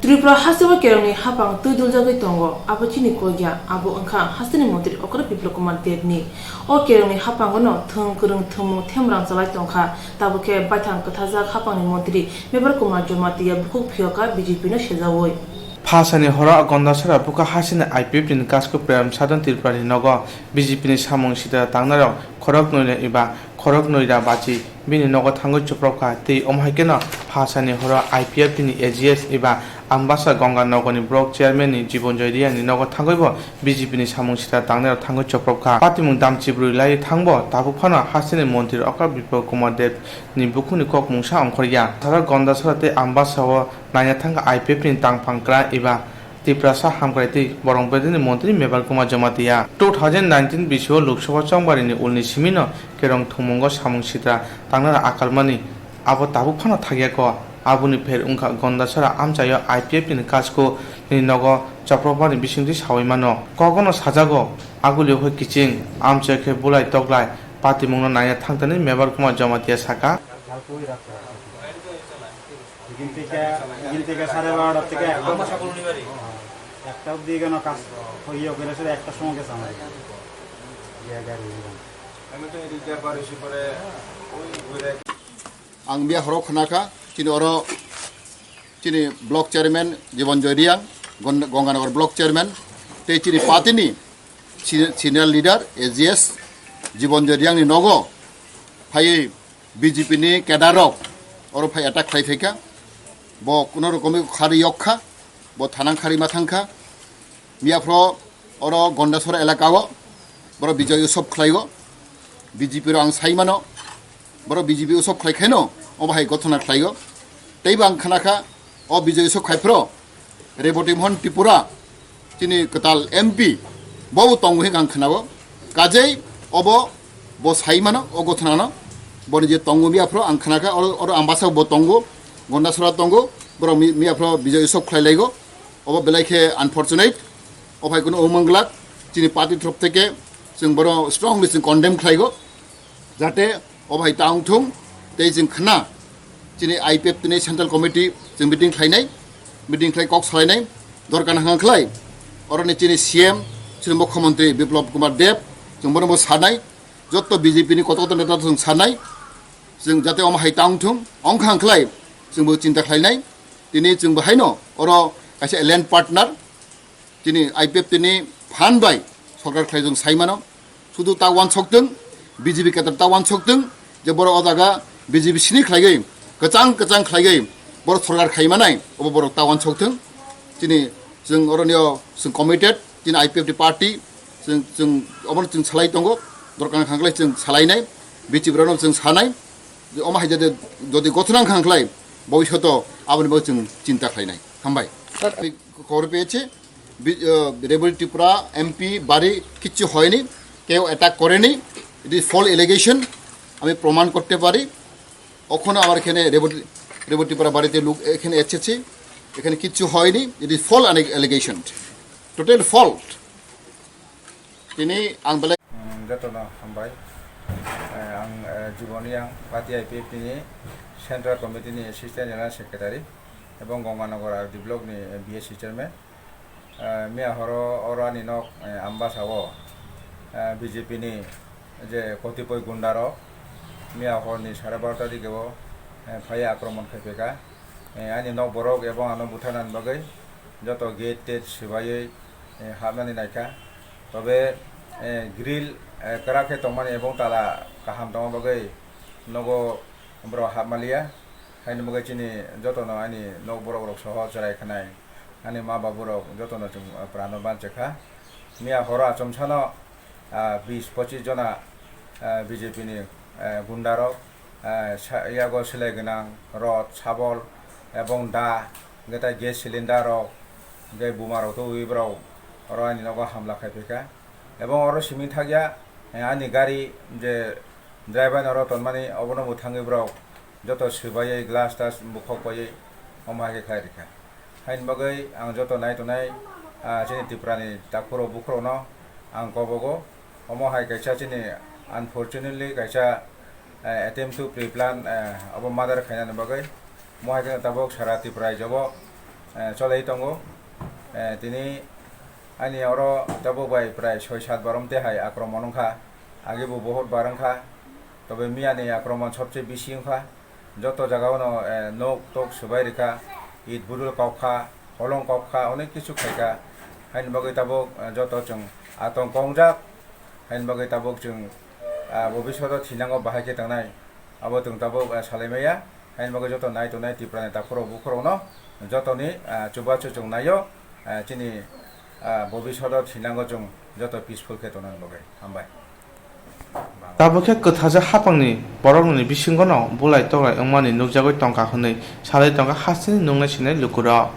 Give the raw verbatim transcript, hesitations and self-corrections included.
Tripura hasteo kerongni hapang twi duljagwi tongo, abo chini kok ya, abo wngkha hasteni montri okra Biplab Kumar Debni. O kerongni hapangono thwng kwrwng thwngmung themrang chalai tongkha, tabuk khe baithang kwthajak hapangni montri Mebar Kumar Jamatia bukhuk phiyoka B J P no sejaui. Phasani horo Gondasora bukha hasteni I P F T ni kasko Prem Sadhan Tripura ni nogo B J P ni samung sitra tangnairok khoroknwi eba khoroknwi ra bachi bini nogo thangwi chopropkha, tei omo hai kheno phasani horo I P F T ni A G S eba Ambasa Ganga Nogor ni block chairman ni Jibon Joy Reang ni nogo thangwibo B J P ni samung sitra tangnairok thangwi chopropkha. Patimung damchibrwi lai thangbo tabuk phano hasteni montri okra Biplab Kumar Deb ni bukhukni kok mungsa ongkhorya. Sara Gondasora tei Ambasa o naina thangkha I P F T ni tangphang kwra eba Tiprasa hamkrai tei borok bedini montri Mebar Kumar Jamatia. Two thousand nineteen bisio Lok Sabha chongbarini ulni simino kerong thwngmungo samung sitra tangnani akalmani abo tabuk phano thakyako. Aboni pher wngkha Gondasora amchaio I P F T ni kasko ni nogo chopropmani bisingtwi saui mano. Kogono sajago, agulio khe kiching, amchai khe bulai toklai, patimungno naina thangtani Mebar Kumar Jamatia saka. এখান থেকে, এখান থেকে সাড়ে বারোটার থেকে একটা, একটা অবধি এখানে কাজ ইয়ে করে, সেটা একটার সময় গেছে আমাদের। আমি তো এদিক দিয়ে পরে এসে পরে ওই ঘুরে Ang miya horo khna kha, chini oro chini block chairman Jibon Joy Reang, Gon-, Gonganagar block chairman, tei chini party ni si-, senior leader A G S Jibon Joy Reang ni nogo phaiwi B J P ni cadre rok oro phai attack khlai phaikha, bo kuno rokomwi khari yok kha, bo thanang khari ma thang kha. Miya phro oro Gondasora elaka o borok Bijoy Utsav khlaigo, B J P rok ang sai mano, borok B J P Utsav khlai khaino obo hai gothona khlaigo. Teibo ang khna kha o Bijoy Utsav khai phro Reboti Mohan Tripura chini kwtal M P bobo tongo hinwi ang khnago. Kajei obo bo sai mano o gothonano, boni je tongo miya phro ang khna kha, oro, oro Ambasa bo tongo, Gondasora tongo, borok mi-, miya phro Bijoy Utsav khlai laigo. Obo belai khe unfortunate. O phai kuno wngmanglak, chini party throf theke chwng bono strongly chwng condemn khlaigo, jate o phai ta wngthung tei chwng khna chini I P F T ni central committee chwng meeting khlainai, meeting khlai kok salainai, dorkar nang khlai oroni chini C M, chini Mukhyamantri Biplab Kumar Deb, chwng bono bo sanai, jotto B J P ni koto koto neta chwng sanai, chwng jate omo hai ta wngthung, ongkhang khlai chwngbo chinta khlainai. Tini chwngbo haino oro kaisa alliance partner, chini I P F T ni phan bai sorkar khlai jong sai mano. Sudu ta wansok tong, B J P ketar ta wansok tong, je borok o jaga B J P sini khlaigwi, kwchang kwchang khlaigwi borok sorkar khai manai, obo borok ta wansok tong. Chini chwng oroni o chwng committed, chini I P F T party, chwng, chwng obono chwng salai tongo, dorkar khang khlai chwng salainai, B J P rokno chwng sanai, je omo hai jodi, jodi gothona khang khlai, bhobishoto aboni bagwi chwng chinta khlainai. Hambai. Sir, খবর পেয়েছে, বি-, আহ, রেবতী ত্রিপুরা এমপি বাড়ি কিচ্ছু হয়নি, কেউ অ্যাটাক করেনি। It is false allegation, আমি প্রমাণ করতে পারি। এখনো আমার এখানে রেবতী, রেবতী ত্রিপুরা বাড়িতে লোক এখানে এসেছে, এখানে কিচ্ছু হয়নি। It is false allegation, total false. Tini ang belai Jotono hambai. Eh, ang, eh, Jibon Reang, Pati I P F T ni Central Committee ni Assistant General Secretary, ebong Gonganagar R D block ni, eh, B S C chairman. Eh, miya horo oro ani nok, eh, Ambasa o, eh, B J P ni je kotipoi gunda rok miya hor ni sare barota dige o, eh, phai akromon khai phaikha. Eh, ani nok borok ebong ano butharnani bagwi joto gate tet swbaiwi, eh, hapnani naikha. Tobe, eh, grill, eh, kwrak khe tongmani ebong tala kaham tongma bagwi nogo borok hapmaliya. Haini bagwi chini jotono ani nok borok rok soho chwrai khnai, ani ma babu rok jotono chwng, eh, prano banchikha. Miya horo achomsano, ah, bis pochis jona, ah, B J P ni, eh, gunda rok, eh, sa-, yago silai gwnang rod, sabol, ebong da, hwnkhe tai gas cylinder rok, hwnkhe buma rok tubui borok oro ani nogo hamla khai phaikha. Ebong oro simi thakya, eh, ani gari je driver ni oro tonmani obono bo thangwi borok joto swbaiwi glass tas bukhok paiwi omo hai khe khlai rikha. Haini bagwi ang joto nai tongnai, ah, chini Tripura ni takhuk rok bukhuk rokno ang kobogo. Omo hai kaisa chini unfortunately kaisa, eh, attempt to pre-plan, eh, obo murder khainani bagwi. Omo hai kheno tabuk sara Tripura rajyo o eh, cholai tongo. Eh, tini ani oro tabuk bai prai soi sat barom te hai akromon wngkha, agi bo bohot bar wngkha, tobe miya ni akromon sobse bisi wngkha, joto jaga ono, eh, nok tok swbai rikha, it budul kokha, holong kokha, onek kisu khaikha, haini bagwi tabuk, eh, joto chwng atongko wngjak, haini bagwi tabuk chwng, ah, bobishoto thinango bahai khe tongnai, abo chwng tabuk, eh, salai maya. Haini bagwi joto nai tongnai Tripura ni takhurok bukhurokno jotoni, ah, chubachu chwng naio, ah, chini, ah, bobishoto thinango chwng joto peaceful khe tongna bagwi. Hambai. Tabuk khe kwthajak hapangni borokni bisingono bulai toklai wngmani nukjagwi tongkha hwnwi salai tongkha hasteni nungnai sinai lukurok.